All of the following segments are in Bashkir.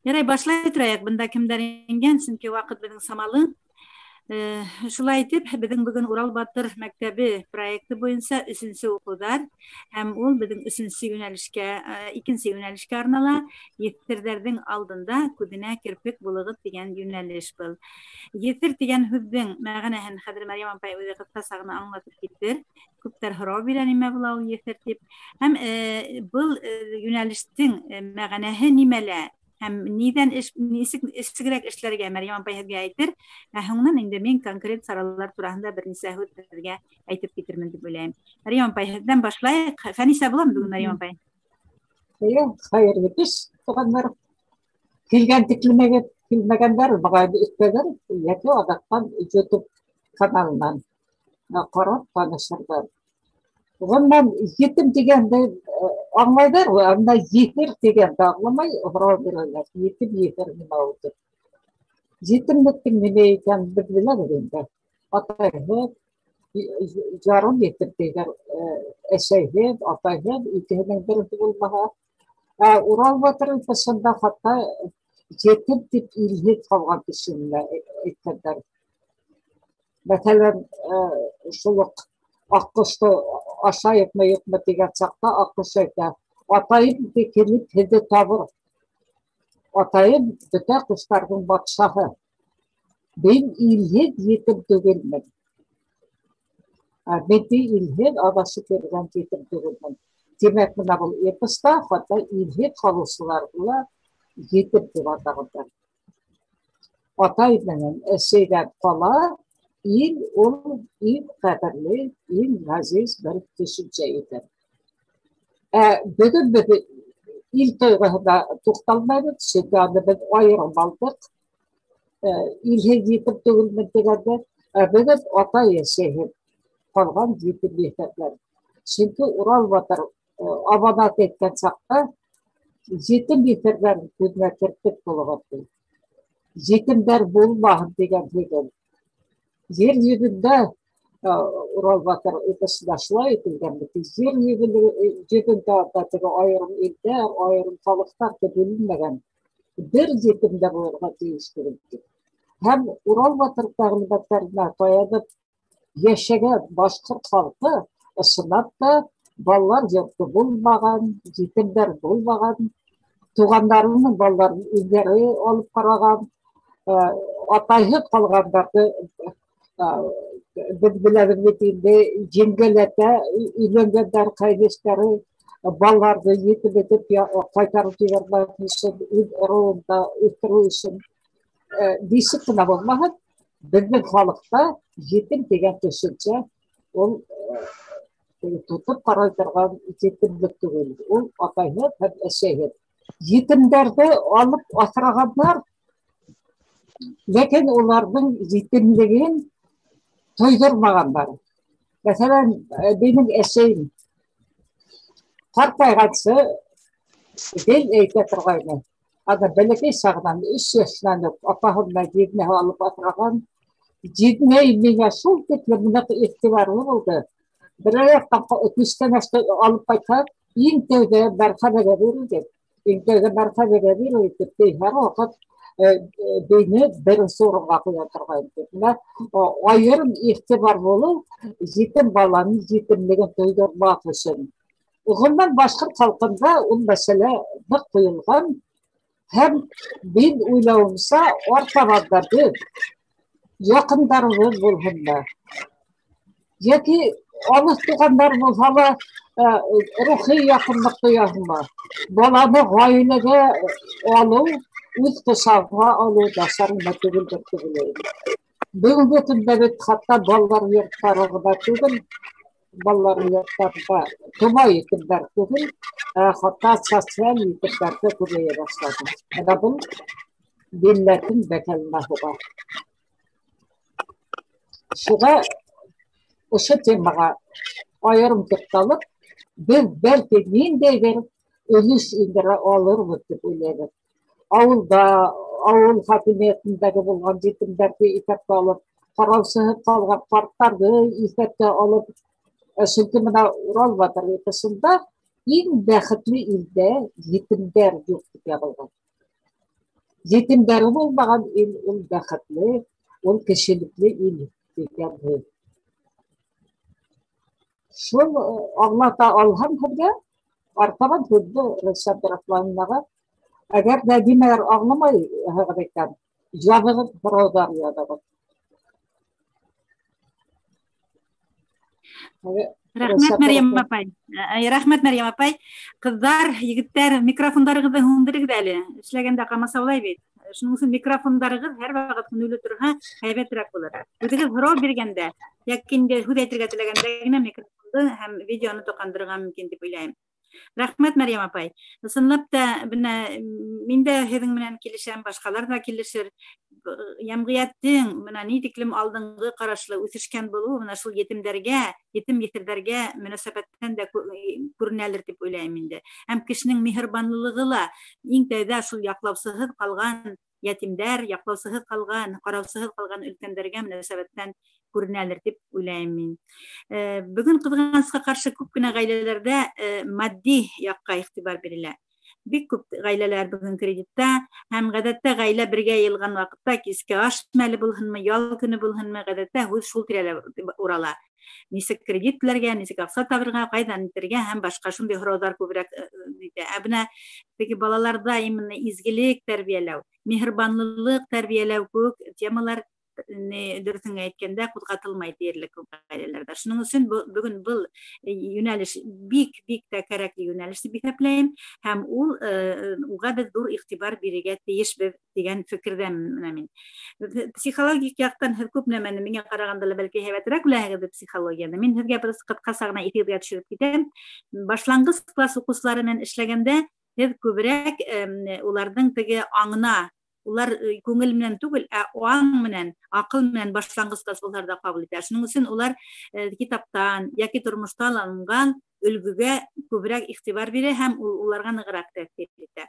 Ярай, башлай торайыҡ, бында кемдәр ингән, сөнки ваҡыт беҙҙең самалы. Шулай итеп, беҙҙең бөгөн Урал Батыр мәктәбе проекты буйынса өсөнсө уҡыуҙар, һәм ул беҙҙең өсөнсө йүнәлешкә, икенсе йүнәлешкә арнала, еҫерҙәрҙең алдында күҙенә керпек булығыҙ тигән йүнәлеш был. Еҫер тигән һүҙҙең мәғәнәһен хәҙер Мәрйәм апай үҙе ҡыҫҡаса ғына аңлатып китер. Күптәр һорау бирә, нимә була ул еҫер тип. Һәм был йүнәлештең мәғәнәһе нимәлә? Һәм ниҙән эш, нисек эсегерәк эшләргә Мәрйәм апай һеҙгә әйтер. Ә һуңынан инде мин конкрет саралар тураһында бер нисә һүҙ һеҙгә әйтеп китермен тип уйлайым. Мәрйәм апай, һеҙҙән башлайыҡ. Фәнисә буламы бөгөн, Мәрйәм апай? Эйе, хәйерле кис, туғандар. Килгән тиклемәгә килмәгәндәр, бығай өҫтәләр, йәки аҙаҡтан YouTube каналынан ҡарап танышырҙар. Ғөмүмән, етем тигәнде аңлайҙар, әммә еҫер тигәнде аңламай, һорау бирәләр. Етем, еҫер нимә ул тип. Етемлектең нимә икәнен беҙ беләбеҙ инде. Атайһыҙ, ярым етем тиҙәр, әсәйһеҙ, атайһыҙ, икеһенең береһе булмаһа. Ә Урал Батыр эпосында хатта етем тип илһеҙ ҡалған кешене әйткәндәр. Мәҫәлән, шул уҡ аҡҡошто ашайыҡмы, юҡмы тигән саҡта аҡҡош әйтә: атайым килеп һеҙҙе табыр. Атайым бөтә ҡоштарҙың батшаһы. Мин илһеҙ етем түгелмен. Мин илһеҙ аҙашып йөрөгән етем түгелмен. Тимәк, бына был эпоста хатта илһеҙ ҡалыусыларҙы ла етем тип атағандар. Атай менән әсәйҙән ҡала ил ул иң ҡәҙерле, иң ғәзиз бер төшөнсә икән. Ә бөгөн беҙ ил тойғоһона туҡталмайбыҙ, сөнки аны беҙ айырым алдыҡ. Илһеҙ етем түгелмен тигәндә, ә бөгөн атай әсәйһеҙ ҡалған етем еҫерҙәр. Сөнки Урал Батыр аманат әйткән саҡта етем еҫерҙәр күҙенә керпек булығыҙ ти. Етемдәр булмаһын тигән һүҙ. Ер йөҙөндә Урал Батыр эпосында шулай әйтелгән бит. Ер йөҙөндә теге айырым илдәр, айырым халыҡтар тип бүленмәгән. Бер етем дә булырға тейеш түгел тип. Һәм Урал Батыр тәғлимәттәренә таянып йәшәгән башҡорт халҡы ысынлап та балалар йорто булмаған, етемдәр булмаған, туғандарының балаларын үҙҙәре алып ҡараған, атайһыҙ ҡалғандарҙы беҙ беләбеҙ бит инде, еңгәләтә өйләнгәндәр, ҡәйнештәре балаларҙы етем итеп ҡайтарып ебәрмәҫ өсөн, үҙ ырыуында үҫтереү өсөн. Нисек кенә булмаһын, беҙҙең халыҡта етем тигән төшөнсә ул тотоп ҡарай торған етемлек түгел, ул атайһыҙ һәм әсәйһеҙ. Етемдәрҙе алып аҫрағандар, ләкин уларҙың етемлеген тойҙормағандар. Мәҫәлән, минең әсәйем ҡартайғансы гел әйтә торғайны. Ана бәләкәй сағынан, 3 йәшенән үк апаһы менән еҙнәһе алып аҫраған. Еҙнәй миңә шул тиклем ныҡ иғтибарлы булды. Берәр яҡтан күстәнәсте алып ҡайтһа, иң тәүҙә мәрхәбәгә бирелде. Иң тәүҙә мәрхәбәгә бирелде тип, һәр ваҡыт бейне беренсе урынға ҡуя торғайны. Бына айырым иғтибар булыу етем баланың етемлеген тойҙормаҫ өсөн. Ғөмүмән, башҡорт халҡында ул мәсьәлә ныҡ ҡуйылған. Һәм мин уйлауымса, артабан да беҙ яҡындарыбыҙ булһынмы, йәки алыҫ туғандар булһа ла, рухи яҡынлыҡ тояһыңмы, баланы ғаиләгә алыу, үҙ ҡосағыңа алыу насар ғына түгелдер тип уйлайым. Бөгөнгө көндә бит хатта балалар йорттары ғына түгел, балалар йорттарында тома етемдәр түгел, ә хатта социаль етемдәр ҙә күбәйә башланы. Бына был милләтең бәкәленә һуға. Шуға ошо темаға айырым туҡталып, беҙ бәлки ниндәйҙер өлөш индерә алырбыҙ тип уйлайбыҙ. Ауылда, ауыл хакимиәтендәге булған етемдәрҙе иҫәпкә алып, ҡараусыһыҙ ҡалған ҡарттарҙы иҫәпкә алып, сөнки бына Урал Батыр эпосында иң бәхетле илдә етемдәр юҡ тип яҙылған. Етемдәре булмаған ил ул бәхетле, ул кешелекле ил тигән һүҙ. Шул аңлата алһам һеҙгә, артабан һүҙҙе Рәйсә Абдрахмановнаға, әгәр ҙә нимәлер аңламайһығыҙ икән, яҙығыҙ, һорауҙар яҙығыҙ. Рәхмәт, Мәрйәм апай. Рәхмәт, Мәрйәм апай. Ҡыҙҙар, егеттәр, микрофондарығыҙҙы һүндерегеҙ әле. Эшләгәндә ҡамасаулай бит. Шуның өсөн микрофондарығыҙ һәр ваҡыт һүнеүле торһа, һәйбәтерәк булыр. Үҙегеҙ һорау биргәндә, йәки инде һүҙ әйтергә теләгәндә генә микрофонды һәм видеоны тоҡандырырға мөмкин тип уйлайым. Рәхмәт, Мәрйәм апай. Ысынлап та, бына мин дә һеҙҙең менән килешәм, башҡалар ҙа килешер. Йәмғиәттең бына ни тиклем алдынғы ҡарашлы үҫешкән булыуы бына шул етемдәргә, етем еҫерҙәргә мөнәсәбәттән дә күренәлер тип уйлайым инде. Һәм кешенең миһырбанлылығы ла иң тәүҙә шул яҡлаусыһыҙ ҡалған ятимдәр, яҡлаусыһыҙ ҡалған, ҡараусыһыҙ ҡалған өлкәндәргә мөнәсәбәттән күренәлер тип уйлайым мин. Бөгөн ҡыҙғанысҡа ҡаршы күп кенә ғаиләләрҙә матди яҡҡа иғтибар бирелә. Бик күп ғаиләләр бөгөн кредитта, һәм ғәҙәттә ғаилә бергә йыйылған ваҡытта киске аш мәле булһынмы, ял көнө булһынмы, ғәҙәттә һүҙ шул тирәлә урала. Нисек кредит түләргә, нисек аҡса табырға, ҡайҙан итергә һәм башҡа шундай һорауҙар күберәк итә. Ә бына теге балаларҙа именно изгелек тәрбиәләү, миһырбанлылыҡ тәрбиәләү кеүек темалар дөрөҫөн әйткәндә ҡуҙғатылмай тиерлек күп ғаиләләрҙә. Шуның өсөн бөгөн был йүнәлеш бик-бик тә кәрәкле йүнәлеш тип иҫәпләйем, һәм ул уға беҙ ҙур иғтибар бирергә тейешбеҙ тигән фекерҙәмен менә мин. Психологик яҡтан һеҙ күп нәмәне миңә ҡарағанда ла бәлки һәйбәтерәк беләһегеҙ психологияны. Мин һеҙгә бер ҡыҫҡаса ғына иҫегеҙгә төшөрөп китәм. Башланғыс класс уҡыусылары менән эшләгәндә һеҙ күберәк уларҙың теге аңына, улар күңел менән түгел, ә аң менән, аҡыл менән башланғыс класс булһалар да ҡабул итә. Шуның өсөн улар китаптан йәки тормоштан алынған өлгөгә күберәк иғтибар бирә һәм уларға нығыраҡ тәьҫир итә.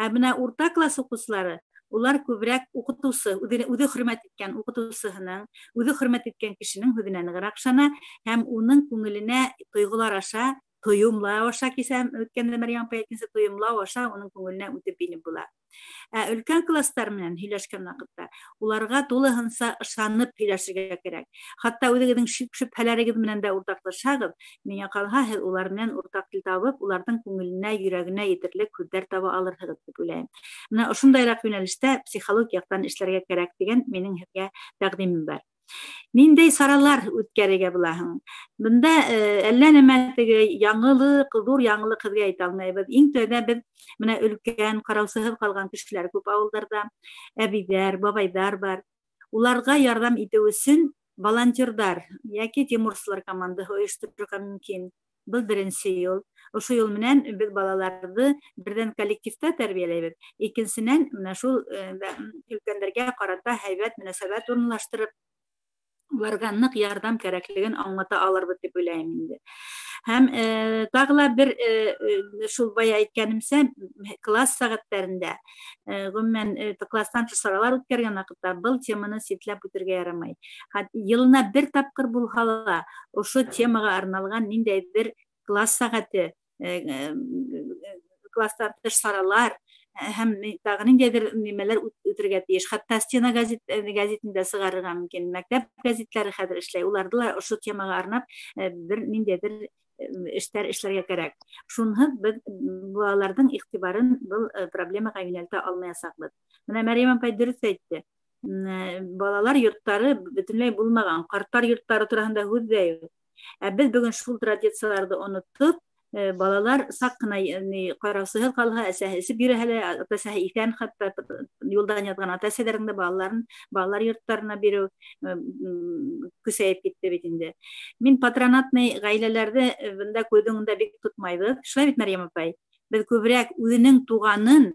Ә бына урта класс уҡыусылары улар күберәк уҡытыусы, үҙе хөрмәт иткән уҡытыусыһының, үҙе хөрмәт иткән кешенең һүҙенә нығыраҡ ышана һәм уның күңеленә тойғолар аша, тойомлау аша, кисә үткәндә Мәрйәм апай әйткәнсә, тойомлау аша уның күңеленә үтеп инеп була. Ә өлкән класстар менән һөйләшкән ваҡытта уларға тулыһынса ышанып һөйләшергә кәрәк. Хатта үҙегеҙҙең шик-шөбһәләрегеҙ менән дә уртаҡлашһағыҙ, миңә ҡалһа, һеҙ улар менән уртаҡ тел табып, уларҙың күңеленә, йөрәгенә етерлек һүҙҙәр таба алырһығыҙ тип уйлайым. Бына ошондайыраҡ йүнәлештә психологик яҡтан эшләргә кәрәк тигән минең һеҙгә тәҡдимем бар. Ниндәй саралар үткәрергә булаһың? Бында әллә нәмә теге яңылыҡ, ҙур яңылыҡ һеҙгә әйтә алмайбыҙ. Иң тәүҙә беҙ менә өлкән, ҡараусыһыҙ ҡалған кешеләр күп ауылдарҙа, әбейҙәр, бабайҙар бар. Уларға ярҙам итеү өсөн волонтерҙар йәки тимурсылар командаһы ойошторорға мөмкин. Был беренсе юл. Ошо юл менән беҙ балаларҙы берҙән коллективта тәрбиәләйбеҙ, икенсенән менә шул өлкәндәргә ҡарата һәйбәт мөнәсәбәт урынлаштырып, уларға ныҡ ярҙам кәрәклеген аңлата алырбыҙ тип уйлайым инде. Һәм тағы ла бер шул бая әйткәнемсә, класс сәғәттәрендә, ғөмүмән, класстан тыш саралар үткәргән ваҡытта был теманы ситләп үтергә ярамай. Йылына бер тапҡыр булһа ла ошо темаға арналған ниндәйҙер класс сәғәте, класстан тыш саралар һәм тағы ниндәйҙер нимәләр үтергә тейеш. Хатта стена гәзитендә сығарырға мөмкин. Мәктәп гәзиттәре хәҙер эшләй. Уларҙы ла ошо темаға арнап бер ниндәйҙер эштәр эшләргә кәрәк. Шунһыҙ беҙ балаларҙың иғтибарын был проблемаға йүнәлтә алмаясаҡбыҙ. Бына Мәрйәм апай дөрөҫ әйтте. Балалар йорттары бөтөнләй булмаған, ҡарттар йорттары тураһында һүҙ ҙә юҡ. Ә беҙ бөгөн шул традицияларҙы онотоп, балалар саҡ ҡына ҡараусыһыҙ ҡалһа, әсәһе эсеп йөрөһә лә, ата-әсәһе иҫән, хатта юлдан яҙған ата-әсәләрҙең дә балаларын балалар йорттарына биреү көсәйеп китте бит инде. Мин патронатный ғаиләләрҙе бында күҙ уңында бик тотмайбыҙ. Шулай бит, Мәрйәм апай? Беҙ күберәк үҙенең туғанын,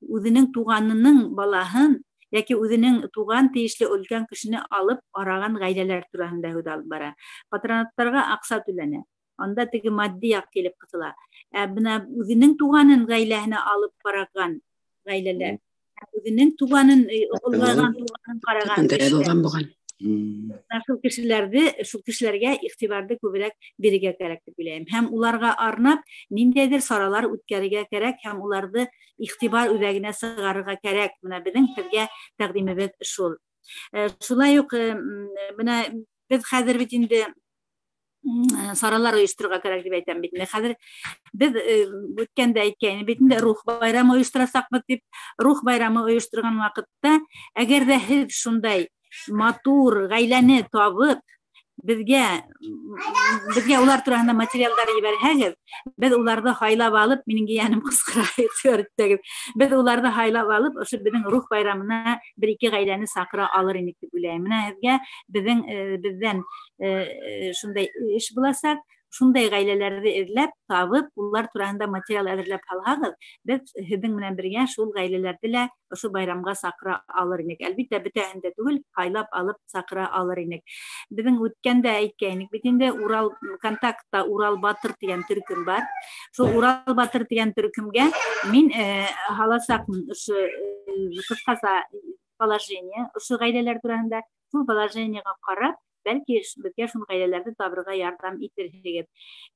үҙенең туғанының балаһын йәки үҙенең туған тейешле өлкән кешене алып араған ғаиләләр тураһында һүҙ алып бара. Патронаттарға аҡса түләнә. Анда теге матди яҡ килеп ҡыҫыла. Ә бына үҙенең туғанын ғаиләһенә алып ҡараған ғаиләләр, үҙенең туғанын, олоғайған туғанын ҡараған кешеләр. Шул кешеләрҙе, шул кешеләргә иғтибарҙы күберәк бирергә кәрәк тип уйлайым. Һәм уларға арнап ниндәйҙер саралар үткәрергә кәрәк һәм уларҙы иғтибар үҙәгенә сығарырға кәрәк. Бына беҙҙең һеҙгә тәҡдимебеҙ шул. Шулай уҡ бына беҙ хәҙер бит инде саралар ойошторорға кәрәк тип әйтәм бит инде. Хәҙер беҙ үткәндә әйткәйне бит инде, рух байрамы ойошторасаҡбыҙ тип. Рух байрамы ойошторған ваҡытта, әгәр дә һеҙ шундай матур ғаиләне табып, беҙгә улар тураһында материалдар ебәрһәгеҙ, беҙ уларҙы һайлап алып, минең ейәнем ҡысҡыра, иғтибар, беҙ уларҙы һайлап алып, ошо беҙҙең рух байрамына бер-ике ғаиләне саҡыра алыр инек тип уйлайым. Бына һеҙгә беҙҙән шундай эш буласаҡ. Шундай ғаиләләрҙе эҙләп, табып, улар тураһында материал әҙерләп һалһағыҙ, беҙ һеҙҙең менән бергә шул ғаиләләрҙе лә ошо байрамға саҡыра алыр инек. Әлбиттә, бөтәһен дә түгел, һайлап алып саҡыра алыр инек. Беҙҙең үткәндә әйткәйнек бит инде, Урал контактта Урал Батыр тигән төркөм бар. Шул Урал Батыр тигән төркөмгә мин һаласаҡмын ошо ҡыҫҡаса положение, ошо ғаиләләр тураһында. Шул положениеға ҡарап, бәлки беҙгә шул ғаиләләрҙе табырға ярҙам итерһегеҙ.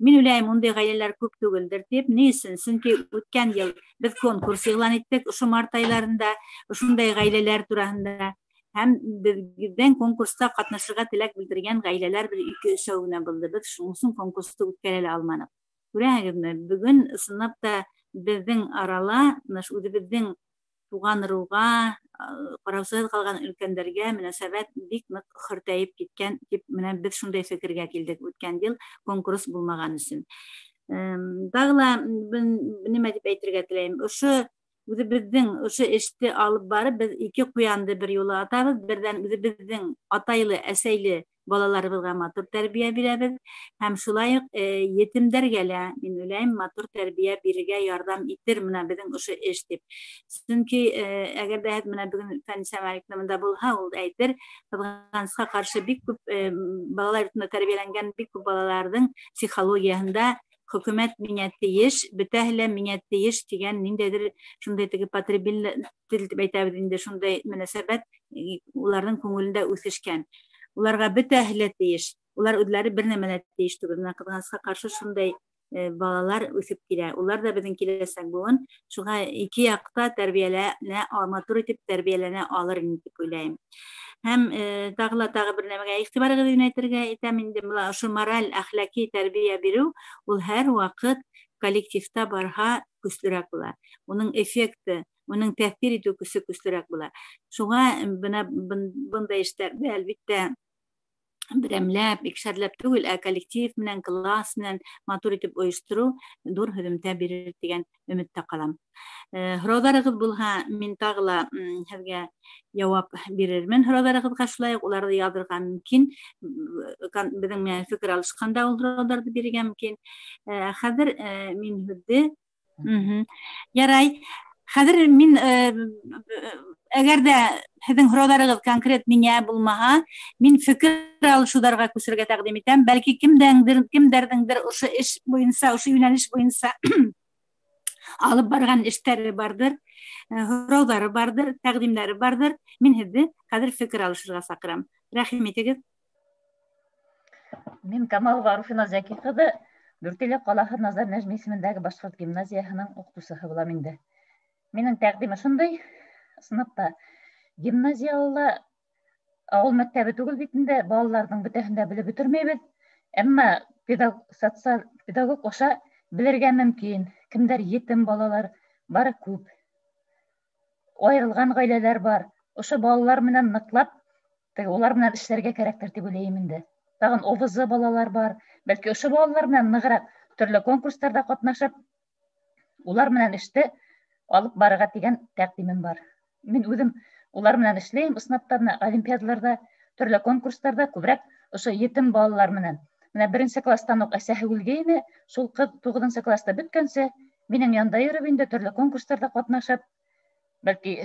Мин уйлайым, ундай ғаиләләр күп түгелдер тип. Ни өсөн? Сөнки үткән йыл беҙ конкурс иғлан иттек ошо март айларында, ошондай ғаиләләр тураһында. Һәм беҙҙең конкурста ҡатнашырға теләк белдергән ғаиләләр бер ике-өсәү генә булды. Беҙ шуның өсөн конкурсты үткәрә лә алманыҡ. Күрәһегеҙме, бөгөн ысынлап та беҙҙең арала, бына ошо үҙебеҙҙең туған ырыуға, ҡараусыһыҙ ҡалған өлкәндәргә мөнәсәбәт бик ныҡ хөртәйеп киткән тип, менә беҙ шундай фекергә килдек үткән йыл конкурс булмаған өсөн. Тағы ла нимә тип әйтергә теләйем, ошо үҙебеҙҙең ошо эште алып барып, беҙ ике ҡуянды бер юлы атабыҙ. Берҙән үҙебеҙҙең атайлы, әсәйле балаларыбыҙға матур тәрбиә бирәбеҙ, һәм шулай уҡ етемдәргә лә, мин уйлайым, матур тәрбиә бирергә ярҙам итер бына беҙҙең ошо эш тип. Сөнки әгәр ҙә һеҙ бына бөгөн Фәнисә Маликовна бында булһа, ул әйтер, ҡыҙғанысҡа ҡаршы бик күп балалар йортонда тәрбиәләнгән бик күп балаларҙың психологияһында хөкүмәт миңә тейеш, бөтәһе лә миңә тейеш тигән ниндәйҙер шундай теге потребитель тип әйтәбеҙ инде, шундай мөнәсәбәт уларҙың күңелендә үҫешкән. Уларға бөтәһе лә тейеш, улар үҙләре бер нәмә лә тейеш түгел. Бына ҡыҙғанысҡа ҡаршы шундай балалар үҫеп килә. Улар ҙа беҙҙең киләсәк быуын. Шуға ике яҡта тәрбиәләнә, матур итеп тәрбиәләнә алыр инде тип уйлайым. Һәм тағы ла тағы бер нәмәгә иғтибарығыҙҙы йүнәлтергә итәм инде. Бына ошо мораль, әхлаки тәрбиә биреү ул һәр ваҡыт коллективта барһа көслөрәк була. Уның эффекты, уның тәьҫир итеү көсө көслөрәк була. Шуға бына бындай эштәрҙе әлбиттә берәмләп, икешәрләп түгел, ә коллектив менән, класс менән матур итеп ойоштороу ҙур һөҙөмтә бирер тигән өмөттә ҡалам. Һорауҙарығыҙ булһа, мин тағы ла һеҙгә яуап бирермен. Һорауҙарығыҙға шулай уҡ уларҙы яҙырға мөмкин. Беҙҙең менән фекер алышҡанда ул һорауҙарҙы бирергә мөмкин. Хәҙер мин һүҙҙе Ярай. Хәҙер мин әгәр ҙә һеҙҙең һорауҙарығыҙ конкрет миңә булмаһа, мин фекер алышыуҙарға күсергә тәҡдим итәм. Бәлки кемдәрҙеңдер ошо эш буйынса, ошо йүнәлеш буйынса алып барған эштәре барҙыр, һорауҙары барҙыр, тәҡдимдәре барҙыр. Мин һеҙҙе хәҙер фекер алышырға саҡырам. Рәхим итегеҙ. Мин Камалова Руфина Зәки ҡыҙы, Дүртөйлө ҡалаһы Назар Нәжми исемендәге башҡорт гимназияһының уҡытыусыһы булам инде. Минең тәҡдим ошондай: ысынлап та гимназияла ауыл мәктәбе түгел бит инде, балаларҙың бөтәһен дә белеп бөтөрмәйбеҙ. Әммә социаль педагог аша белергә мөмкин. Кемдәр етем балалар бар, күп. Айырылған ғаиләләр бар. Ошо балалар менән ныҡлап, теге улар менән эшләргә кәрәктер тип уйлайым инде. Тағын ОВЗ балалар бар. Бәлки ошо балалар менән нығыраҡ төрлө конкурстарҙа ҡатнашып, улар менән эште алып барырға тигән тәҡдимем бар. Мин үҙем улар менән эшләйем, ысынлап та бына олимпиадаларҙа, төрлө конкурстарҙа күберәк ошо етем балалар менән. Бына беренсе класстан уҡ әсәһе үлгәйне, шул ҡыҙ туғыҙынсы класста бөткәнсе минең янда йөрөп инде төрлө конкурстарҙа ҡатнашып, бәлки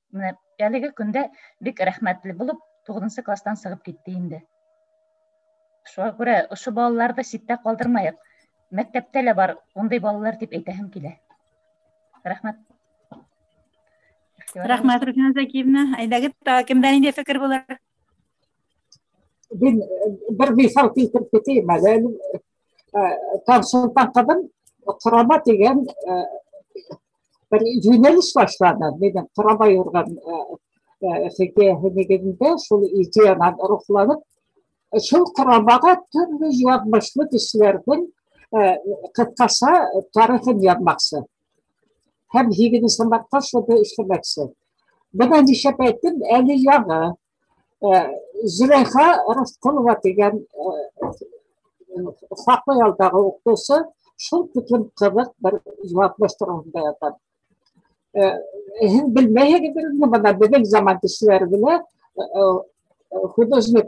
бына әлеге көндә бик рәхмәтле булып туғыҙынсы класстан сығып китте инде. Шуға күрә ошо балаларҙы ситтә ҡалдырмайыҡ. Мәктәптә лә бар ундай балалар тип әйтәһем килә. Рәхмәт. Рәхмәт, Руфина Закиевна. Әйҙәгеҙ, тағы кемдә ниндәй фекер булыр? Мин бер миҫал килтереп китәйем әле. Таңсулпан ҡыҙым ҡорама тигән бер йүнәлеш башланы. Минең ҡорама юрған хикәйәһе нигеҙендә шул идеянан рухланып, шул ҡорамаға төрлө яҙмышлы кешеләрҙең ҡыҫҡаса тарихын яҙмаҡсы. Һәм 8 мартҡа шуны эшләмәксе. Бына нишләп әйттем, әле яңы Зөләйха Рыҫҡолова тигән хаҡлы ялдағы уҡытыусы шул тиклем ҡыҙыҡ бер яҙмыш тураһында яҙған. Һеҙ белмәйһегеҙҙер инде, бына беҙҙең заман кешеләре белә, художник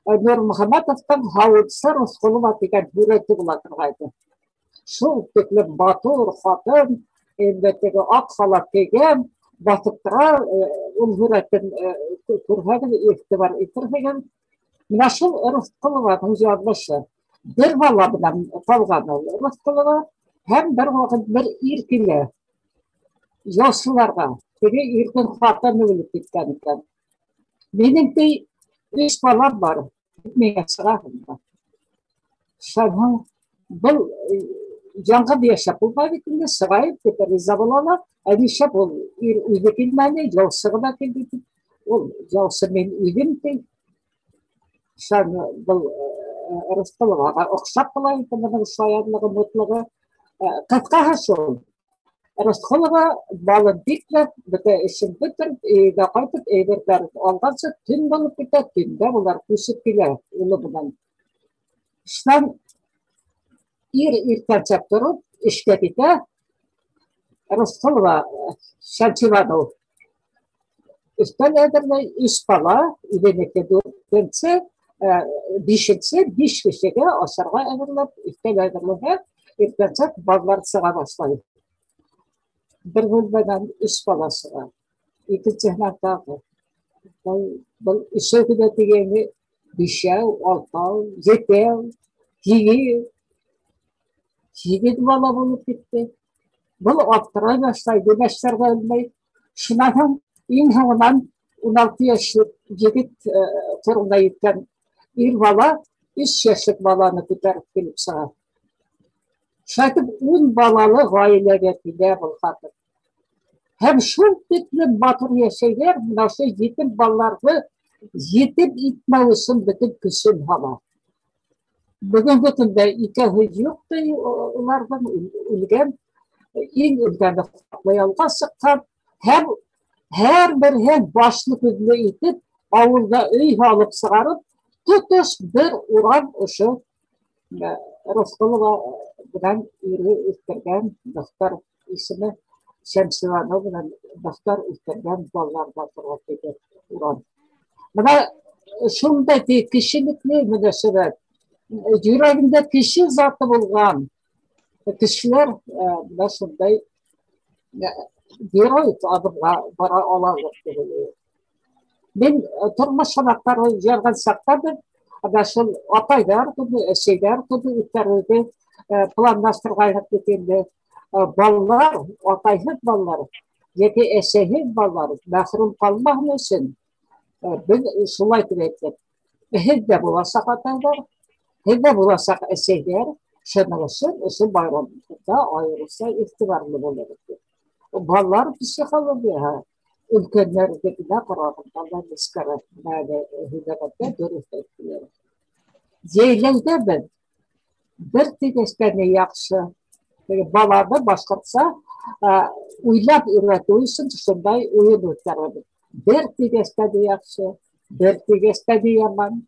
Нурмөхәмәтовтың Һауытсы Рыҫҡолова тигән һүрәте була торғайны. Шул тиклем матур ҡатын, инде теге аҡ халат кейгән, баҫып тора, ул һүрәтен күрһәгеҙ, иғтибар итерһегеҙ. Менә шул Рыҫҡолованың яҙмышы. Бер бала менән ҡалған ул Рыҫҡолова, һәм бер ваҡыт бер ир килә яусыларға. Теге ирҙең ҡатыны үлеп киткән икән. Минең ти өс балам бар, миңә сығаһың да. Шунан был яңғыҙ йәшәп булмай бит инде, сығайым тип риза була ла. Ә нишләп ул ир үҙе килмәне, яусы ғына килде тип. Ул яусы мин үҙем ти. Шунан был Рыҫҡоловаға оҡшап ҡала инде бының шаянлығы, мутлығы. Ҡыҫҡаһы шул. Рыҫҡолова балын бикләп, бөтә эшен бөтөрөп, өйгә ҡайтып, әйберҙәрен алғансы төн булып китә, төндә улар күсеп килә улы менән. Шунан ир иртәнсәк тороп, эшкә китә. Рыҫҡолова Шәмсибаныу өҫтәл әҙерләй, өс бала, үҙенеке дүртенсе, бишенсе, биш кешегә ашарға әҙерләп, өҫтәл әҙерләһә, иртәнсәк балалар сыға башлай. Бер бүлмәнән өс бала сыға, икенсеһенән тағы. Был өсәү генә тигәне бишәү, алтау, етәү, һигеҙ. Һигеҙ бала булып китте. Был аптырай башлай, нимәштәргә белмәй. Шунан һуң иң һуңынан 16 йәшлек егет ҡорона еткән ир бала 3 йәшлек баланы күтәреп килеп сыға. Шулай итеп, 10 балалы ғаиләгә килә был ҡатын. Һәм шул тиклем матур йәшәйҙәр, бына ошо етем балаларҙы етем итмәү өсөн бөтөн көсөн һала. Бөгөнгө көндә икәүһе юҡ ти уларҙың, үлгән, иң өлкәне ялға сыҡҡан, һәм һәр береһен башлы күҙле итеп, ауылда өй һалып сығарып, тотош бер урам ошо Рыҫҡолова менән ире үҫтергән Мөхтәр исеме Шәмсибаныу менән Мөхтәр үҫтергән балаларҙа тора тигән урам. Бына шундай кешелекле мөнәсәбәт, йөрәгендә кеше заты булған кешеләр бына шундай герой аҙымға бара алалар тип уйлайым. Мин тормош һабаҡтары йыйған саҡта беҙ бына шул атайҙар көнө, әсәйҙәр көнө үткәреүҙе планлаштырғайныҡ бит инде. Балалар, атайһыҙ балалар йәки әсәйһеҙ балалар мәхрүм ҡалмаһын өсөн беҙ шулай тип әйттек. Һеҙ ҙә буласаҡ атайҙар, һеҙ ҙә буласаҡ әсәйҙәр, шуның өсөн ошо байрамда айырыуса иғтибарлы булығыҙ. Балалар психологияһы өлкәндәрҙекенә ҡарағанда ла нескәрәк. Бына әле һөйләгәндә дөрөҫ әйттеләр. Йәйләүҙә беҙ бер тигәскә ни яҡшы, баланы башҡортса уйлап өйрәтеү өсөн шундай уйын үткәрәбеҙ. Бер тигәскә ни яҡшы, бер тигәскә ни яман.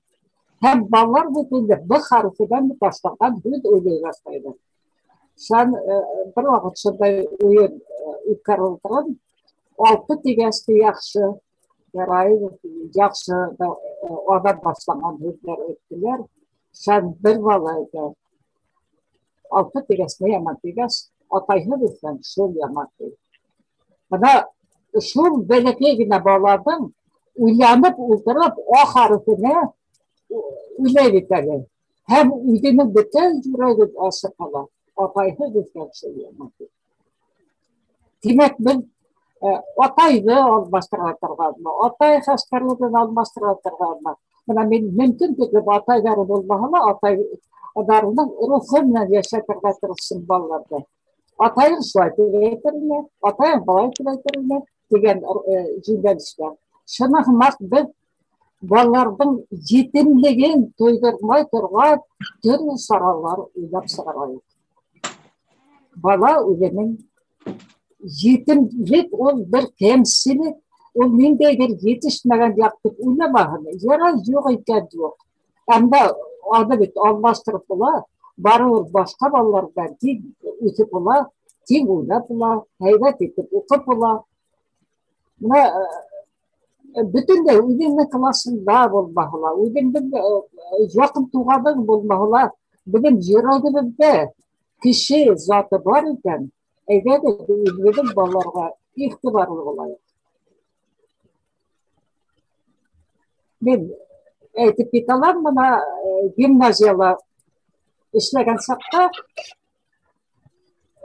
Һәм балалар бит инде Б хәрефенән башланған һүҙ уйлай башлайҙар. Шунан бер ваҡыт шундай уйын үткәреп ултырған, алты тигәсте яҡшы, ярай, яҡшы аҙан башланған һүҙҙәр әйттеләр. Шунан бер бала әйтә, алты тигәс ни яман тигәс, атайһыҙ үҫкән шул яман ти. Бына шул бәләкәй генә баланың уйланып ултырып А хәрефенә уйлай бит әле. Һәм үҙенең бөтә йөрәге асыҡ ҡала. Атайһыҙ үҫкән шул яман ти. Тимәк, беҙ атайҙы алмаштыра торғанмы, атай хәстәрлеген алмаштыра торғанмы? Бына мин мөмкин тиклем атайҙары булмаһа ла, атайҙарының рухы менән йәшәтергә тырышсын балаларҙы. Атайың шулай тип әйтер ине, атайың былай тип әйтер ине тигән йүнәлештә. Шуны һымаҡ беҙ балаларҙың етемлеген тойҙормай торған төрлө саралар уйлап сығарайыҡ. Бала үҙенең етемлек ул бер кәмселек, ул ниндәйҙер етешмәгән яҡ тип уйламаһын. Ярай, юҡ икән юҡ. Әммә аны бит алмаштырып була, барыбер башҡа балалар менән тиң үҫеп була, тиң уйнап була, һәйбәт итеп уҡып була. Бына бөтөнләй үҙеңдең класында булмаһа ла, үҙеңдең яҡын туғаның булмаһа ла, беҙҙең йөрәгебеҙҙә кеше заты бар икән, әйҙәгеҙ үҙебеҙҙең балаларға иғтибарлы булайыҡ. Мин әйтеп китә алам, бына гимназияла эшләгән саҡта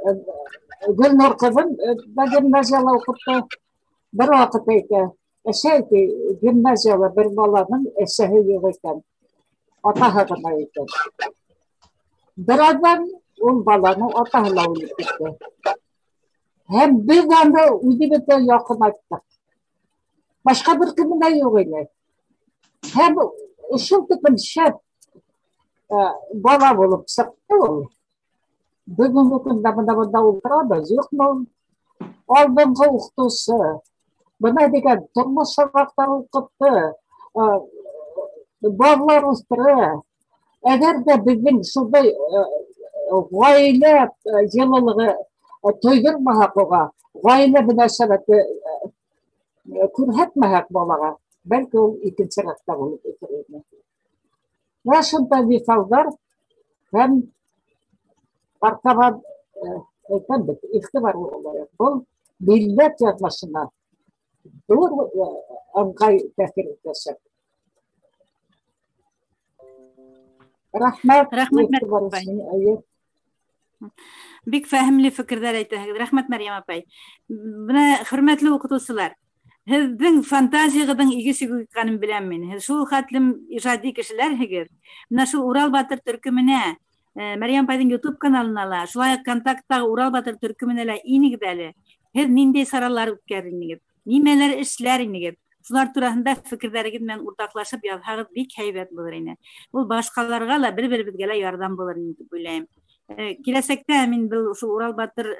Гөлнур ҡыҙым да гимназияла уҡытты. Бер ваҡыт әйтә, әсәй, ти, гимназияла бер баланың әсәһе юҡ икән, атаһы ғына икән. Бер аҙҙан ул баланың атаһы ла үлеп китте. Һәм беҙ аны үҙебеҙҙә яҡынайттыҡ. Башҡа бер кеме лә юҡ ине. Һәм шул тиклем шәп бала булып сыҡты ул. Бөгөнгө көндә бында ултырабыҙ, юҡмы ул? Алдынғы уҡытыусы, бына тигән тормош сабаҡтары уҡытты, балалар үҫтерә. Әгәр ҙә беҙҙең шундай ғаилә йылылығы тойҙормаһаҡ уға, ғаилә мөнәсәбәте күрһәтмәһәк балаға, бәлки ул икенсе рәттә булып үҫер ине. Менә шундай миҫалдар һәм артабан әйтәм бит, иғтибарлы булайыҡ. Был милләт яҙмышына ҙур ыңғай тәьҫир итәсәк. Рәхмәт. Рәхмәт, Мәрйәм апай. Бик фәһемле фекерҙәр әйтәһегеҙ. Рәхмәт, Мәрйәм апай. Бына, хөрмәтле уҡытыусылар, һеҙҙең фантазияғыҙҙың иге-сиге юҡҡанын беләм мин. Һеҙ шул хәтлем ижади кешеләрһегеҙ. Бына шул Урал Батыр төркөмөнә, Мәрйәм апайҙың YouTube каналына ла, шулай уҡ контакттағы Урал Батыр төркөмөнә лә инегеҙ әле. Һеҙ ниндәй саралар үткәрер инегеҙ, нимәләр эшләр инегеҙ? Шулар тураһында фекерҙәрегеҙ менән уртаҡлашып яҙһағыҙ бик һәйбәт булыр ине. Ул башҡаларға ла, бер-беребеҙгә лә ярҙам булыр ине тип уйлайым. Киләсәктә мин был шул Урал Батыр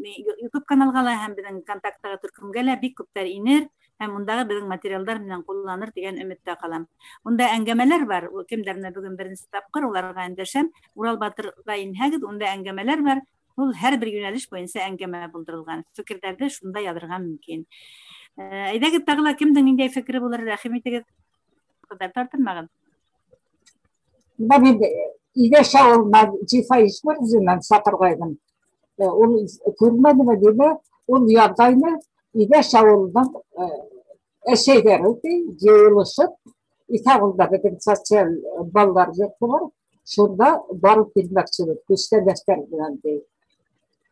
YouTube каналға ла һәм беҙҙең контакттағы төркөмгә лә бик күптәр инер һәм ундағы беҙҙең материалдар менән ҡулланыр тигән өмөттә ҡалам. Унда әңгәмәләр бар. Ул кемдәр менән бөгөн беренсе тапҡыр уларға өндәшәм. Урал Батырға инһәгеҙ, унда әңгәмәләр бар. Ул һәр бер йүнәлеш буйынса әңгәмә булдырылған. Фекерҙәрҙе шунда яҙырға мөмкин. Әйҙәгеҙ, тағы ла кемдең ниндәй фекере булыр, рәхим итегеҙ. Ҡыҙҙар, тартынмағыҙ. Бына мин Иләш ауылынан Зифа Ишмырзинан саҡырғайным. Ул күрмәнеме тиме, ул яҙғайны. Иләш ауылының әсәйҙәре ти, йыйылышып, Иҫәғолда беҙҙең социаль балалар йорто бар, шунда барып килмәксебеҙ, күстәнәстәр менән ти.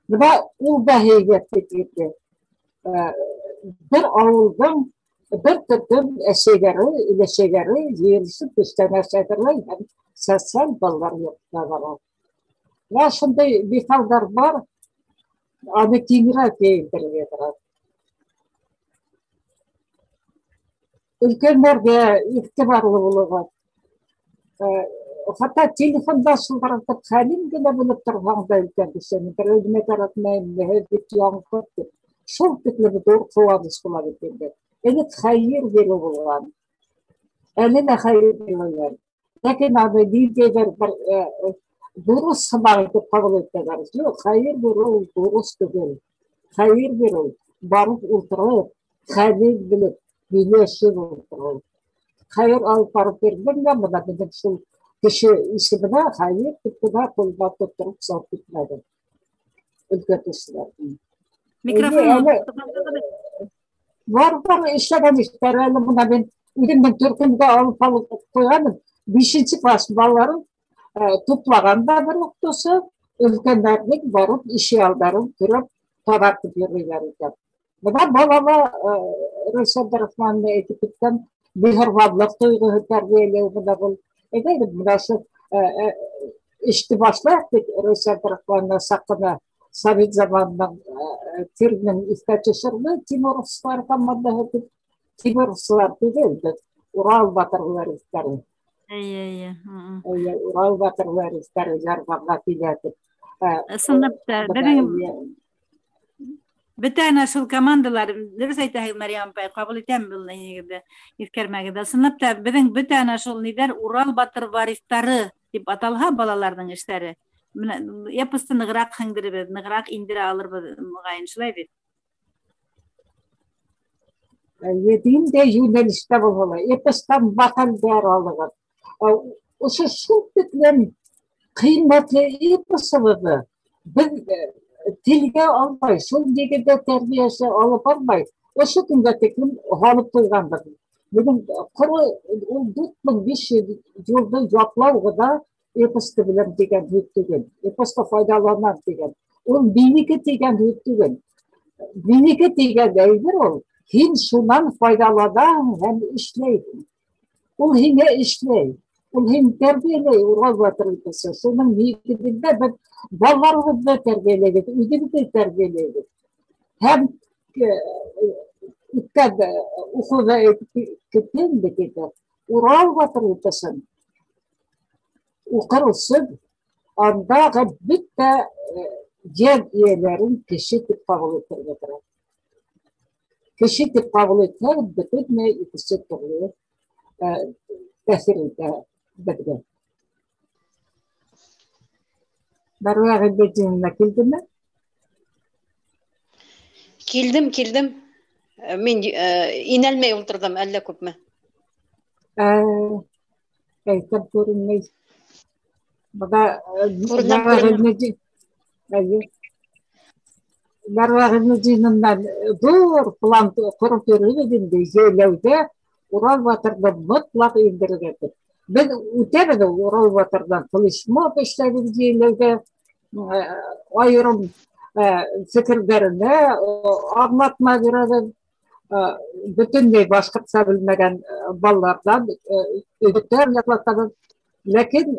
Бына ул да һәйбәт бит инде. Бер ауылдың бер төркөм әсәйҙәре, өләсәйҙәре йыйылышып күстәнәс әҙерләй һәм социаль балалар йортона бара. Менә шундай миҫалдар бар, аны киңерәк йәйелдерергә кәрәк. Өлкәндәргә иғтибарлы булығыҙ. Хатта телефонда шылтыратып хәлен генә белеп торһаң да өлкән кешене бер үҙенә кәрәкмәй, һеҙ бит яңғыҙ тип. Шул тиклем ҙур ҡыуаныс була бит инде. Элек хәйер биреү булған. Әле лә хәйер бирәләр. Ләкин аны ниндәйҙер бер дөрөҫ һымаҡ итеп ҡабул итәләр. Юҡ, хәйер биреү ул дөрөҫ түгел. Хәйер биреү барып ултырып, хәлен белеп, һөйләшеп ултырыу. Хәйер алып барып бирҙем дә, бына беҙҙең шул кеше исеменә хәйер тип кенә ҡулға тоттороп салып китмәне. Өлкән кешеләрҙең. Микрофон Бар, бар, эшләгән эштәр әле бына мин үҙемдең төркөмгә алып алып ҡуйғанмын. 5-нсе класс балаларын туплаған да бер уҡытыусы, өлкәндәрҙең барып ишек алдарын көрәп таҙартып йөрөйҙәр икән. Бына балала Рәйсә Абдрахмановна әйтеп киткән, Миһербанлыҡ тойғоһо тәрбиәләү бына был. Әйҙә, бына ошо эште башлайыҡ тип Рәйсә Абдрахмановна саҡ ҡына совет заманының термин иҫкә төшөрҙө, тимуровсылар командаһы тип. Тимуровсылар түгел, беҙ Урал батыр варистары. Эйе, эйе. Эйе, Урал батыр варистары ярҙамға килә тип. Ысынлап та, беҙҙең бөтә ана шул командалар, дөрөҫ әйтәһегеҙ, Мәрйәм апай, ҡабул итәм был нигеҙҙе, иҫкәрмәгеҙ. Ысынлап та, беҙҙең бөтә ана шул ниҙәр Урал батыр варистары тип аталһа балаларҙың эштәре. Менә эпосты нығыраҡ һеңдеребеҙ, нығыраҡ индерә алырбыҙ, моғайын, шулай бит? Ниндәй йүнәлештә булһа ла, эпостан мәҡәлдәр алығыҙ. Ошо шул тиклем ҡиммәтле эпосыбыҙҙы беҙ телгә алмай, шул нигеҙҙә тәрбиәсе алып бармай, ошо көнгә тиклем һалып ҡуйғанбыҙ. Беҙҙең ҡоро ул 4500 йылды ятлау ғына эпосты беләм тигән һүҙ түгел, эпосты файҙаланам тигән. Ул минеке тигән һүҙ түгел. Минеке тигән әйбер ул, һин шунан файҙаланаһың һәм эшләйһең. Ул һиңә эшләй, ул һин тәрбиәләй Урал батыр эпосы. Шуның нигеҙендә беҙ балаларыбыҙҙы тәрбиәләйбеҙ, үҙебеҙҙе тәрбиәләйбеҙ. Һәм үткән уҡыуҙа әйтеп киткән бит инде, Урал батыр эпосын уҡыр өсөн андағы бөтә йән эйәләрен кеше тип ҡабул итергә кәрәк. Кеше тип ҡабул итһәң, бөтөнләй икенсе төрлө тәьҫир итә беҙгә. Мәрүә Ғилметдиновна килдеме? Килдем, килдем. Мин инәлмәй ултырҙым әллә күпме. Әйтәм күренмәй. Бына Мәрүә Ғилметдиновнан ҙур план ҡороп йөрөйбөҙ инде, йәйләүҙә Урал батырҙы мотлаҡ индерергә тип. Беҙ үтәбеҙ ул Урал батырҙан флешмоб эшләйбеҙ йәйләүҙә, айырым фекерҙәренә аңлатма бирәбеҙ. Бөтөнләй башҡортса белмәгән балаларҙан өйөктәр яҡлатабыҙ. Ләкин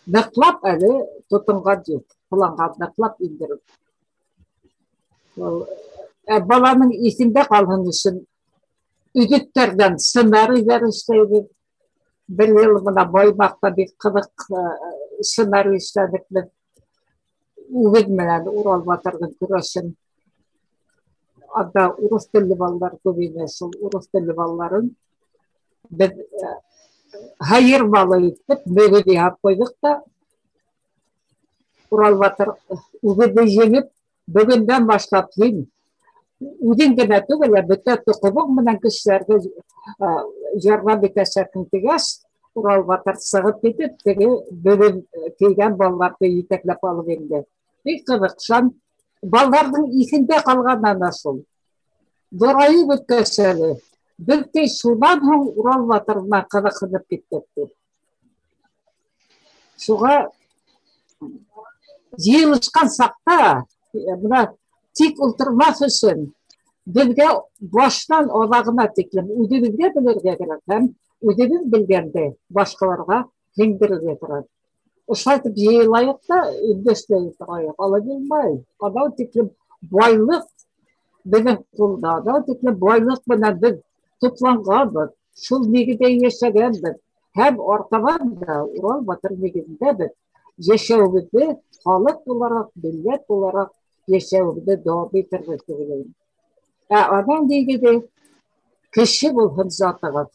ныҡлап әле тотонған юҡ, планға ныҡлап индереп. Баланың иҫендә ҡалһын өсөн өйөктәрҙән сценарийҙар эшләйбеҙ. Бер йыл бына Баймаҡта бик ҡыҙыҡ сценарий эшләнек беҙ. Үгеҙ менән Урал батырҙың көрәшен. Анда урыҫ телле балалар күп ине, шул урыҫ телле балаларын беҙ һыйыр малы итеп мөгөҙ яһап ҡуйҙыҡ та Урал батыр үгеҙҙе еңеп, бөгөндән башлап һин үҙең генә түгел, ә бөтә тоҡомоң менән кешеләргә ярҙам итәсәкһең тигәс, Урал батыр сығып китеп, теге бөгөн килгән балаларҙы етәкләп алып инде. Бик ҡыҙыҡ, шан балаларҙың иҫендә ҡалған ана шул. Ҙурайып бөткәс әле, беҙ ти шунан һуң Урал батыр менән ҡыҙыҡһынып киттек ти. Шуға йыйылышҡан саҡта, бына тик ултырмаҫ өсөн беҙгә баштан аҙағына тиклем үҙебеҙгә белергә кәрәк һәм үҙебеҙ белгәнде башҡаларға һеңдерергә кәрәк. Ошолай итеп йыйылайыҡ та өндәшләй торайыҡ. Алай булмай. Анау тиклем байлыҡ беҙҙең ҡулда, анау тиклем байлыҡ менән беҙ тупланғанбыҙ, шул нигеҙҙә йәшәгәнбеҙ. Һәм артабан да Урал батыр нигеҙендә беҙ йәшәүебеҙҙе халыҡ булараҡ, милләт булараҡ йәшәүебеҙҙе дауам итербеҙ тип уйлайым. Ә аның нигеҙе кеше булһын затығыҙ.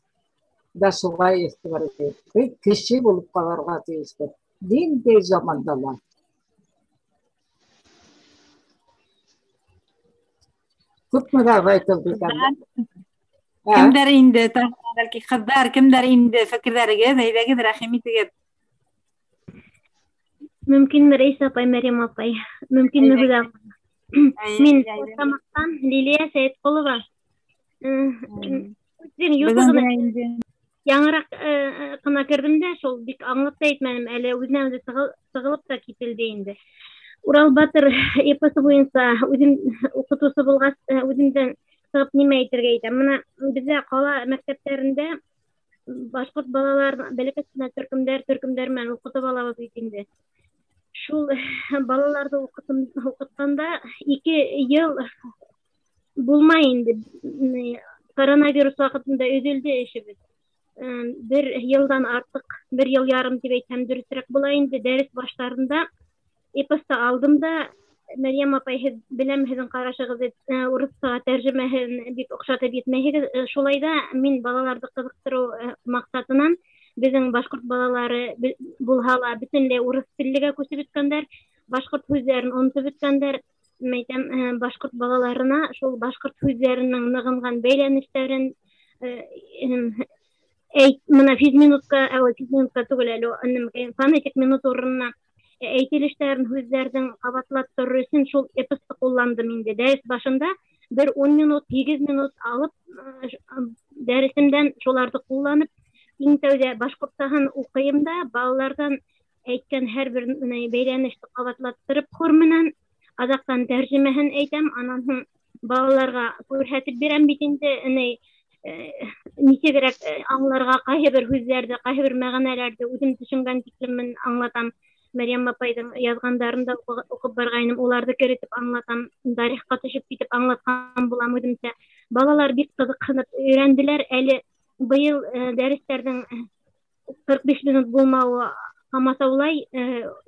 Да шуға иғтибар итәйек. Беҙ кеше булып ҡалырға тейешбеҙ. Ниндәй заманда ла. Күпме әйтелде икән? Кемдәр инде, бәлки ҡыҙҙар, кемдәр инде фекерҙәрегеҙ, әйҙәгеҙ, рәхим итегеҙ. Мөмкинме, Рәйсә апай, Мәрйәм апай? Мөмкинме, Гүзәл? Мин Тамаҡтан Лилиә Сәйетҡолова. Үҙем яңыраҡ ҡына керҙем дә, шул бик аңлап та әйтмәнем әле, үҙенән үҙе сығылып та кителде инде. Урал батыр эпосы буйынса үҙем уҡытыусы булғас, үҙемдән Сығып нимә әйтергә итәм. Мына беҙҙә ҡала мәктәптәрендә башҡорт балаларын бәләкәс кенә төркөмдәр менән уҡытып алабыҙ бит инде. Шул балаларҙы уҡытҡанда 2 йыл булмай инде. Коронавирус ваҡытында өҙөлдө эшебеҙ. 1 йылдан артыҡ, 1 йыл ярым тип әйтһәм дөрөҫөрәк була инде. Дәрес баштарында эпосты алдым да, Мәрйәм апай, һеҙ беләм һеҙҙең ҡарашығыҙҙы, урыҫсаға тәржемәһен бик оҡшатып етмәйһегеҙ. Шулай ҙа мин балаларҙы ҡыҙыҡтырыу маҡсатынан беҙҙең башҡорт балалары булһа ла бөтөнләй урыҫ теллегә күсеп бөткәндәр, башҡорт һүҙҙәрен онотоп бөткәндәр. Әйтәм, башҡорт балаларына шул башҡорт һүҙҙәренең нығынған бәйләнештәрен, мына физминутка, физминутка түгел әле, фонетик минут урынына әйтелештәрен, һүҙҙәрҙең ҡабатлап торор өсөн шул эпосты ҡулландым инде. Дәрес башында бер 10 минут, 8 минут алып, дәресемдән шуларҙы ҡулланып, иң тәүҙә башҡортсаһын уҡыйым да, балаларҙан әйткән һәр бер бәйләнеште ҡабатлаттырып хор менән, аҙаҡтан тәржемәһен әйтәм, анан һуң балаларға күрһәтеп бирәм бит инде, нисегерәк аңларға, ҡайһы бер һүҙҙәрҙе, ҡайһы бер мәғәнәләрҙе үҙем төшөнгән тиклем аңлатам. Мәрйәм апайҙың яҙғандарын да уҡып барғайным, уларҙы керетеп аңлатам, тарихҡа төшөп китеп аңлатҡан булам үҙемсә. Балалар бик ҡыҙыҡһынып өйрәнделәр. Әле быйыл дәрестәрҙең 45 минут булмауы ҡамасаулай,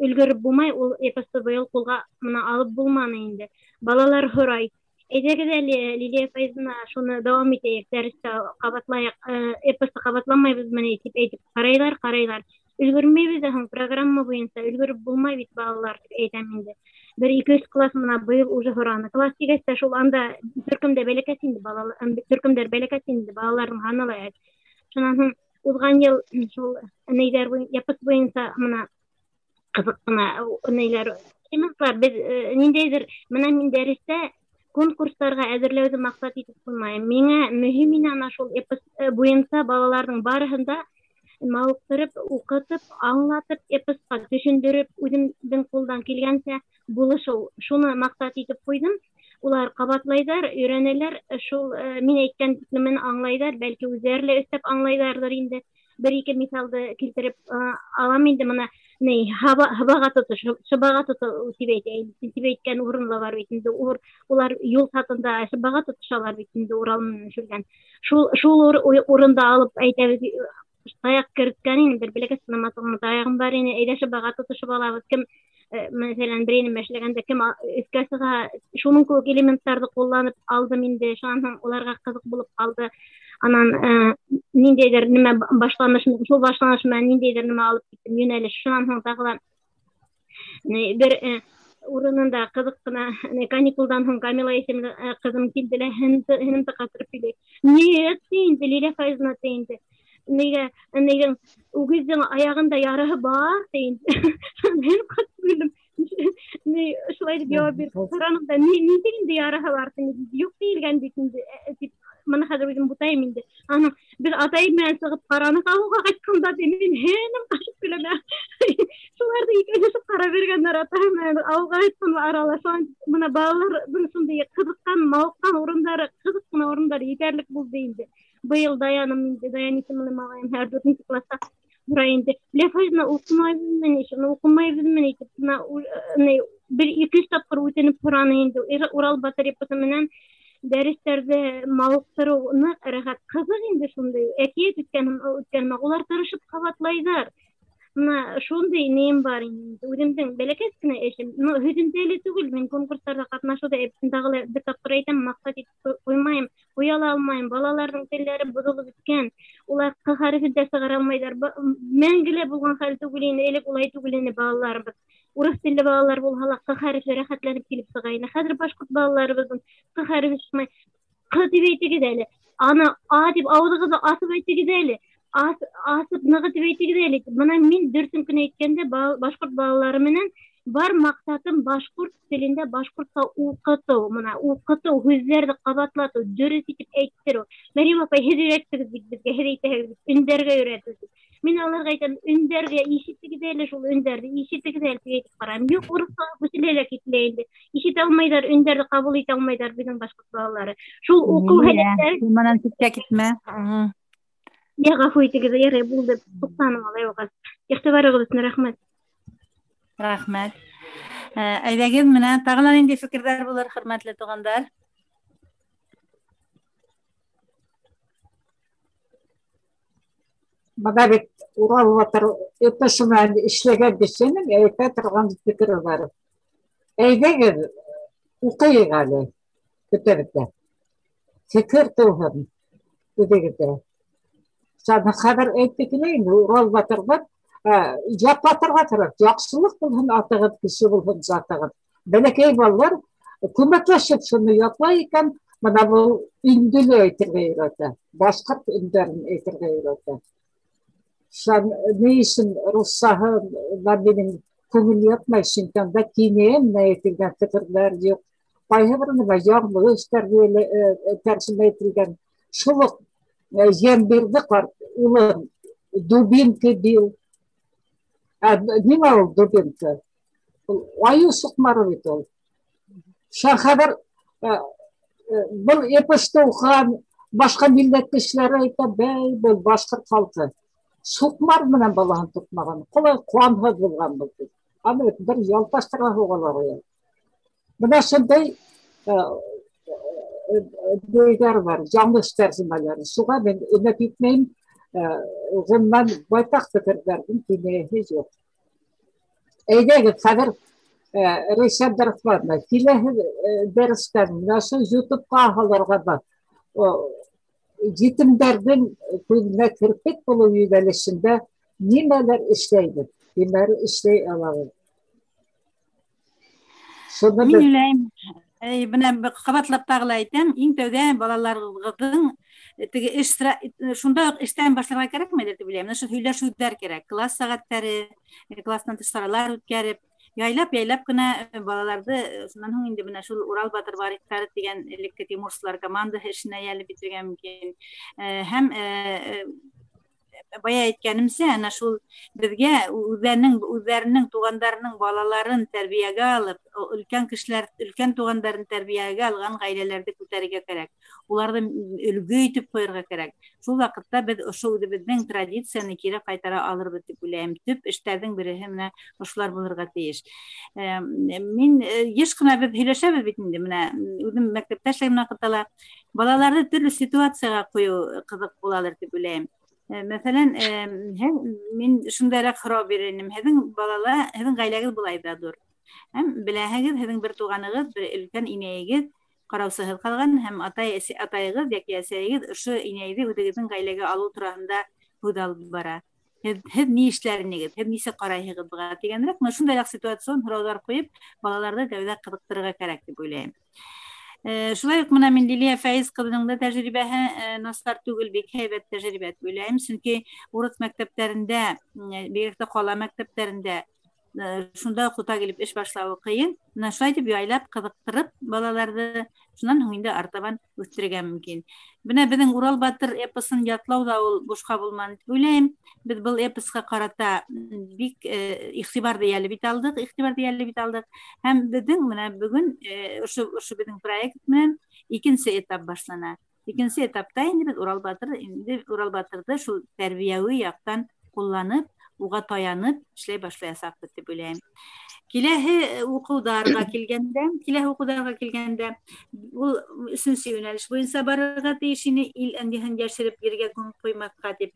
өлгөрөп булмай, ул эпосты быйыл ҡулға мына алып булманы инде. Балалар һорай: әйҙәгеҙ әле, Лилиә Фәйзина, шуны дауам итәйек, дәрестә ҡабатлайыҡ, эпосты ҡабатламайбыҙмы ни, тип әйтеп ҡарайҙар, ҡарайҙар. Өлгөрмәйбеҙ ҙә һуң, программа буйынса өлгөрөп булмай бит балалар, тип әйтәм инде. Бер 2-3 класс мына быйыл уже һораны. Класс тигәс тә шул анда төркөмдә бәләкәс инде балалар, төркөмдәр бәләкәс инде, балаларҙың һаны ла әҙ. Шунан һуң уҙған йыл шул нейҙәр эпос буйынса мына ҡыҙыҡ ҡына нейҙәр элементлар беҙ ниндәйҙер мына мин дәрестә конкурстарға әҙерләүҙе маҡсат итеп ҡуймайым. Миңә мөһим ине ана шул эпос буйынса балаларҙың барыһын да мауыҡтырып, уҡытып, аңлатып, эпосҡа төшөндөрөп, үҙемдең ҡулдан килгәнсә булышыу. Шуны маҡсат итеп ҡуйҙым. Улар ҡабатлайҙар, өйрәнәләр, шул мин әйткән тиклемен аңлайҙар, бәлки үҙҙәре лә өҫтәп аңлайҙарҙыр инде. Бер-ике миҫалды килтереп алам инде. Мына ни, һабаға тотош, шыбаға тотоу тип әйтәйем, тип әйткән урын ла бар бит инде. Улар юл сатында шыбаға тотошалар бит инде, Урал менән Шүлгән. Шул урында алып әйтәбеҙ, таяҡ керткән инем, бер бәләкәс кенә матур таяғым бар ине, әйҙә шыбаға тотошоп алабыҙ. Кем, мәҫәлән, берәй нәмә эшләгәндә кем өҫкә сыға, шуның кеүек элементтарҙы ҡулланып алдым инде. Шунан һуң уларға ҡыҙыҡ булып ҡалды. Анан ниндәйҙер нәмә башланыш, шул башланыш менән ниндәйҙер нәмә алып киттем, йүнәлеш. Шунан һуң тағы ла бер урынында ҡыҙыҡ ҡына каникулдан һуң Камила исемле ҡыҙым килде лә, һенемде ҡатырып килде. Нет, инде Лилиә Фәйзина инде. Нигә, нигә үгеҙҙең аяғында ярыһы бар инде. Мин ҡатып көлдөм. Ни, шулай тип яуап бирҙе. Һораным да, нисек инде ярыһы бар тине? Юҡ тиелгән бит инде, тип мына хәҙер үҙем бутайым инде. Аның беҙ атайым менән сығып ҡараныҡ ауылға ҡайтҡанда, ти, мин һенем ҡашып көләм. Шуларҙы икәүләшеп ҡарап биргәндәр атайым менән ауылға ҡайтҡан арала. Шунан мына балаларҙың шундай ҡыҙыҡҡан, мауыҡҡан урындары, ҡыҙыҡ ҡына урындары етерлек булды инде. Быйыл Даяным инде, Даян исемле малайым һәр 4-нсе класста һорай инде. Лилиә Фәйзина, уҡымайбыҙмы ни, шуны уҡымайбыҙмы ни тип, мына бер 2-3 тапҡыр үтенеп һораны инде. Урал батыр эпосы менән дәрестәрҙе мауыҡтырыу ныҡ рәхәт, ҡыҙыҡ инде шундай. Әкиәт үткән улар тырышып ҡабатлайҙар. Мына шундай нейем бар инде, үҙемдең бәләкәс кенә эшем. Но һөҙөмтәле лә түгел, мин конкурстарҙа ҡатнашыуҙа эпосты тағы ла бер тапҡыр әйтәм, маҡсат итеп ҡуймайым, ҡуя ла алмайым. Балаларҙың телдәре боҙолоп бөткән, улар ҡ хәрефен дә сығара алмайҙар. Мәңге лә булған хәл түгел инде, элек улай түгел ине балаларыбыҙ. Урыҫ телле балалар булһа ла ҡ хәрефе рәхәтләнеп килеп сыға ине. Хәҙер башҡорт балаларыбыҙҙың ҡ хәрефе сыҡмай. Ҡ тип әйтегеҙ әле, аны а тип ауыҙығыҙҙы асып әйтегеҙ әле, асып нығытып әйтегеҙ әле. Бына мин дөрөҫөн генә әйткәндә, башҡорт балалары менән бар маҡсатым башҡорт телендә башҡортса уҡытыу, мына уҡытыу, һүҙҙәрҙе ҡабатлатыу, дөрөҫ итеп әйттереү. Мәрйәм апай, һеҙ өйрәттегеҙ бит беҙгә, һеҙ әйтәһегеҙ бит, өндәргә өйрәтеү. Мин аларға әйтәм, өндәргә ишетегеҙ әле шул өндәрҙе, ишетегеҙ әле тип әйтеп ҡарайым. Юҡ, урыҫҡа күселә лә кителә инде. Ишетә алмайҙар, өндәрҙе ҡабул итә алмайҙар беҙҙең башҡорт балалары. Шул уҡыу һәләттәре. Менән ситкә китмә. Я, ғәфү итегеҙ, ярай булды, туҡтаным алай булғас. Иғтибарығыҙ өсөн рәхмәт. Рәхмәт. Әйҙәгеҙ, менә тағы ла ниндәй фекерҙәр булыр, хөрмәтле туғандар? Бына бит Урал батыр эпосы менән эшләгән кешенең әйтә торған фекере бар. Әйҙәгеҙ, уҡыйыҡ әле, бөтәбеҙ ҙә. Фекер тыуһын үҙегеҙҙә. Хәҙер әйтте килә инде, Урал батырҙан яҡлатырға кәрәк. Яҡшылыҡ булһын атығыҙ, кеше булһын затығыҙ. Бәләкәй балалар күмәкләшеп шуны ятлай икән, бына был өндөлө әйтергә өйрәтә, башҡорт өндәрен әйтергә өйрәтә. Ни өсөн руссаһы минең күңел ятмай, сөнки унда кинәйән әйтелгән фекерҙәр юҡ. Ҡайһы бер нәмә яңылыш тәржемә ителгән. Шул уҡ Йәмбирҙе ҡарт улын дубинка бил. Ниңә ул дубинка? Ул айыу суҡмары бит ул. Хәҙер был эпосты уҡыған башҡа милләт кешеләре әйтә, бәй, был башҡорт халҡы суҡмар менән балаһын туҡмаған, ҡалай ҡанһыҙ булған был тип. Аны бит бер ялташтырға һуғалар ҡуя. Бына шундай нейҙәр бар, яңылыш тәржемәләр. Шуға мин өмөт итмәйем, ғөмүмән байтаҡ фекерҙәрҙең кинәйәһе юҡ. Әйҙәгеҙ, хәҙер Рәйсә Абдрахмановна, киләһе дәрестән менә ошо ютубҡа һалырға да етемдәрҙең күҙенә керпек булыу йүнәлешендә нимәләр эшләйбеҙ, нимәләр эшләй алабыҙ? Мин уйлайым, бына ҡабатлап тағы ла әйтәм, иң тәүҙә балаларығыҙҙың теге эш шунда уҡ эштән башларға кәрәкмәйҙер тип уйлайым. Менә шул һөйләшеүҙәр кәрәк, класс сәғәттәре, класстан тыш саралар үткәреп, яйлап-яйлап кына балаларҙы, шунан һуң инде бына шул Урал батыр варихтары тигән элекке тимурсылар командаһы эшенә йәлеп итергә мөмкин. Һәм бая әйткәнемсә, ана шул беҙгә үҙҙәренең туғандарының балаларын тәрбиәгә алып, өлкән кешеләр, өлкән туғандарын тәрбиәгә алған ғаиләләрҙе күтәрергә кәрәк. Уларҙы өлгө итеп ҡуйырға кәрәк. Шул ваҡытта беҙ ошо үҙебеҙҙең традицияны кире ҡайтара алырбыҙ тип уйлайым. Төп эштәрҙең береһе менә ошолар булырға тейеш. Мин йыш ҡына беҙ һөйләшәбеҙ бит инде, менә үҙем мәктәптә эшләгән ваҡытта ла балаларҙы төрлө ситуацияға ҡуйыу ҡыҙыҡ булалыр тип уйлайым. Мәҫәлән, мин шундайыраҡ һорау бирер инем. Һеҙҙең балала, һеҙҙең ғаиләгеҙ былай ҙа ҙур. Һәм беләһегеҙ, һеҙҙең бер туғанығыҙ, бер өлкән инәйегеҙ ҡараусыһыҙ ҡалған һәм атайығыҙ йәки әсәйегеҙ ошо инәйҙе үҙегеҙҙең ғаиләгә алыу тураһында һүҙ алып бара. Һеҙ ни эшләр инегеҙ? Һеҙ нисек ҡарайһығыҙ быға тигәнерәк, менә шундайыраҡ ситуацион һорауҙар ҡуйып, балаларҙы тәүҙә ҡыҙыҡтырырға кәрәк тип уйлайым. Шулай уҡ менә мин Лилиә Фәиз ҡыҙының да тәжрибәһе насар түгел, бик һәйбәт тәжрибә тип уйлайым, сөнки урыҫ мәктәптәрендә, бигерәк тә ҡала мәктәптәрендә шунда уҡ тота килеп эш башлауы ҡыйын. Менә шулай итеп яйлап ҡыҙыҡтырып балаларҙы шунан һуң инде артабан үҫтерергә мөмкин. Бына беҙҙең Урал батыр эпосын ятлау ҙа ул бушҡа булманы тип уйлайым. Беҙ был эпосҡа ҡарата бик иғтибарҙы йәлеп итә алдыҡ, иғтибарҙы йәлеп итә алдыҡ. Һәм беҙҙең менә бөгөн ошо беҙҙең проект менән икенсе этап башлана. Икенсе этапта инде беҙ Урал батыр, инде Урал батырҙы шул тәрбиәүи яҡтан ҡулланып, уға таянып эшләй башлаясаҡбыҙ тип уйлайым. Киләһе уҡыуҙарға килгәндә, ул өсөнсө йүнәлеш буйынса барырға тейеш ине, ил әндиһен йәшереп ергә күмеп ҡуймаҫҡа тип.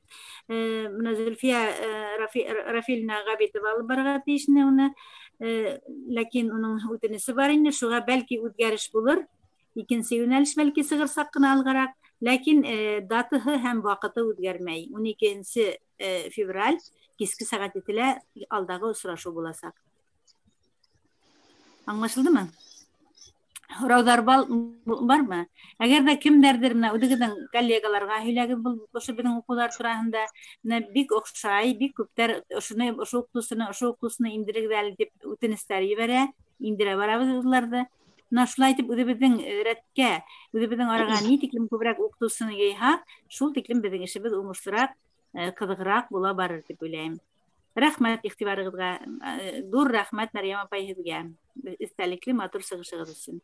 Менә Зөлфиә Рафилна Ғәбитова алып барырға тейеш ине уны, ләкин уның үтенесе бар ине, шуға бәлки үҙгәреш булыр. Икенсе йүнәлеш бәлки сығырсаҡ ҡына алғараҡ, ләкин датаһы һәм ваҡыты үҙгәрмәй. 12 февраль киске сәғәт 7-лә алдағы осрашыу буласаҡ. Аңлашылдымы? Һорауҙар бармы? Әгәр ҙә кемдәрҙер менә үҙегеҙҙең коллегаларға һөйләгеҙ был ошо беҙҙең уҡыуҙар тураһында, менә бик оҡшай, бик күптәр ошоно, ошо уҡытыусыны, ошо уҡытыусыны индерегеҙ әле тип үтенестәр ебәрә, индерә барабыҙ уларҙы. Менә шулай итеп үҙебеҙҙең рәткә, үҙебеҙҙең араға ни тиклем күберәк уҡытыусыны йыйһаҡ, шул тиклем беҙҙең эшебеҙ уңышлыраҡ Ҡыҙығыраҡ була барыр тип уйлайым. Рәхмәт иғтибарығыҙға. Ҙур рәхмәт, Мәрйәм апай, һеҙгә. Эҫтәлекле матур сығышығыҙ өсөн.